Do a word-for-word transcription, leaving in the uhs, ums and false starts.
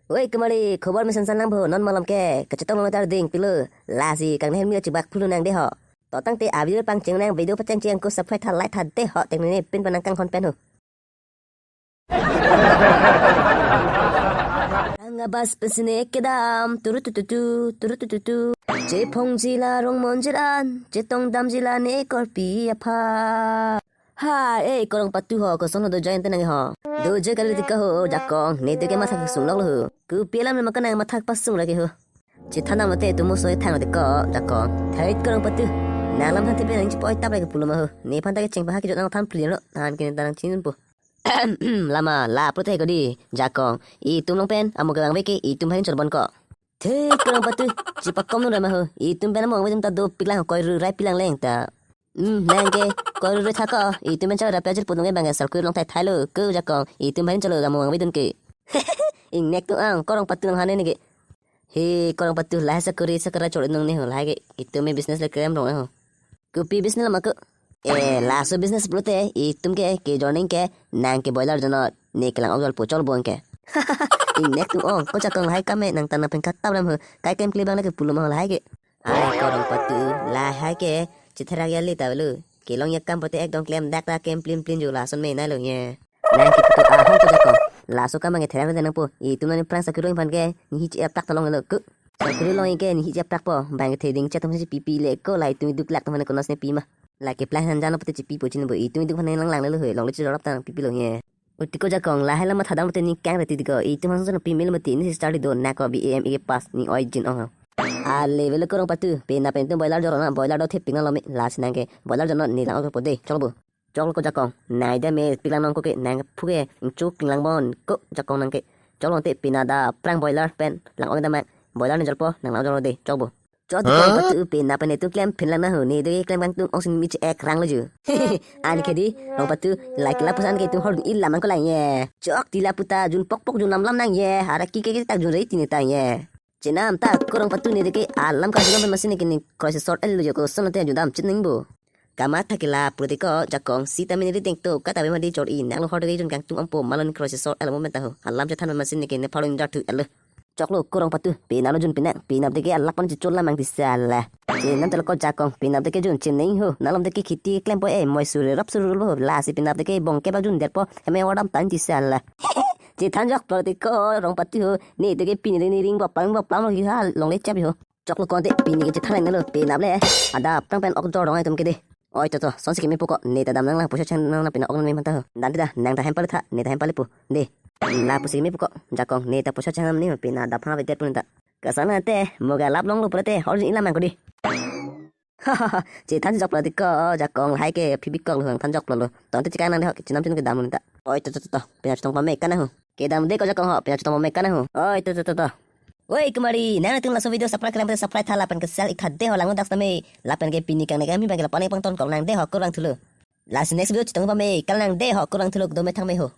Oi kumari, khobor mesen san lang bo, non malom ke kachetong long tar ding pilo. Lasi kang nehen mil chibak phulu nang de ho. To tangte a video pangcheng nang, video pacheng cheng ko subscribe tha, like tha de ho, teng ne pin panang kang hon pen ho. Rang abas pesine kedam, turu tu tu tu, turu tu tu tu. Chephong jila rong mon jilan, chetong dam jila ne korpi apha. Ha, eh, korong patu ho, koson ho do join tenang ho. Do je kali tika ho, Jakong, ne teke matha kesung lok lo ho. Kopi alam le makan nang matha pasung lagi ho. Chethan dam lote tumo soi thang lote ko, Jakong. Thait korong patu. Nang lam than tipe nang chipoi tap lagi pulo ma ho. Ne phan ta kecheng paha kejut nang than pli lo. Than kini tanang chin po. Lama, la prote ko di, Jakong. Itum long pen, amo ke bang veke, itum bhain chor bon ko. Thait korong patu, chipakom nung rama ho. Itum pen amo bang veke itum ta do piklang koi ru rai pilang leng ta. Hmm, nang ke, koi ru rai tha ko. Itum pen chor rapi ajir putnung ke bang ke sal koi long thai thai lo, ko Jakong. Itum bhain chor lo gamo bang veke itum ke. Ingnek tu ang, korong patu nang hane ne ke. He, korong patu lahai sakori sakara chor inung ne ho, lahai ke. Itum me business le krem rong ho. Kopi business lama ko. Eh, laso business pulote, itum ke, ke joining ke, nang ke boiler jonot, ne kelang ok jol po chol bong ke. Ingnek tu ong, ko Jakong lahai kame, nang tanang pengkat tab lam ho, kai kem kli bang le ke pulo ma ho lahai ke. Ai, korong patu, lahai ke, chitherak yali ta lo. Kelong ya kam pote ekdom klem dak ta kem plin plin ju lason me nai lo ye. Nang ke putu ahong ko Jakong. Laso kam bang ke therak nang po. Itum nani prang sakuri long phan ke, ni hi chi ep tak tolong lo ko. Sakuri long ke, ni hi chi ep tak po. Bang ke theding chat tum si pipi le ko, la itum iduk lak tum ne konas ne pi ma. La ke plan han jano pote chipi po chin bo. Itum iduk phan lang lang le lo he. Long le chi rap tang pipi lo ye. Uti ko Jakong, lahai lam matha dam pote ni kang reti ko. Itum han son pi mil mati ni start do na ko B A M E ke pass ni oi jin ong. A level korong patu. Penap pen itum boiler jor na, boiler do thep ping lo me. Lasi nang ke, boiler jonot ne lang ok po de. Chol bo. Chok lo ko Jakong. Nai de me piklang nong ko ke nang phu ke. Chuk ping lang bon ko Jakong nang ke. Chok lo te pina da prang boiler pen lang ok da ma. Boiler ne jol po nang lang jol de chok bo. Chok tu korong patu penap pen itum klem phin lang na ho ne de klem kang tum ong sing mi che ek rang lo ju. An ke di, rong patu, like la pusan ke itum hor ilam ang ko lang ye. Chok ti la puta jun pok pok jun lam lam nang ye. Hara ki ke ke tak jun rei tini ta ye. Chenam ta korong patu ne de ke alam ka jun pen masin ke ni cross short el lo je koson te jun dam chet ning bo. Kamatha ke la pulote ko Jakong sita mini ri teng to kata be madi chor i nang lo hor de jun kang tum ampo malon cross short el mo menta ho. Alam chethan masin ke ne phalon jar thu el. Chok lo korong patu, penap lo jun penang, penap de ke alak pan chichol lam ang tisa la. Chenam ta lo ko Jakong, penap de ke jun cheneng ho, nalom de ke khiti klem po e, moi suri rap suri lo ho, lasi penap de ke bong ke bak jun der po, heme wadam tan tisa la. Chethan jok pulote ko rong patu ho, ne de ke pini de ni ring bop plang bop plang lo hi ha, long le chap ho. Chok lo konte pini ke chethan lang lo penap le. Ada prang pen ok jor rong ai tum ke de. Oi to to, son si keme puko, ne ta dam nang la pusa chang nang la pina ok nang me manta ho. Dan ti da, nang ta hem pali tha, ne ta hem pali pu. De. La pusi keme puko, Jakong, ne ta pusa chang nam ne pina da phang ve det pun ta. Kasana te, moga lap long lo pura te, hor jin ilam ang ko di. Chethan jok pulote ko, Jakong lahai ke phi bikok lo hang than jok pulo lo. Ton te chikang nang de ho, chenam chenam ke dam ta. Oi to to to to, pina chetong pame kan ho. Kedam de ko Jakong ho, pina chetong pame kan ho. Oi to to to to. Oi kumari, nang tum laso video subscribe kelang subscribe tha lapen kesel ik tha de ho lang dak tame. Lapen ke pini kang ne kami bang ke lapan pang ton kong nang de ho kurang thulo. Lasi next video chetong pame kal nang de ho kurang thulo do me thang me ho.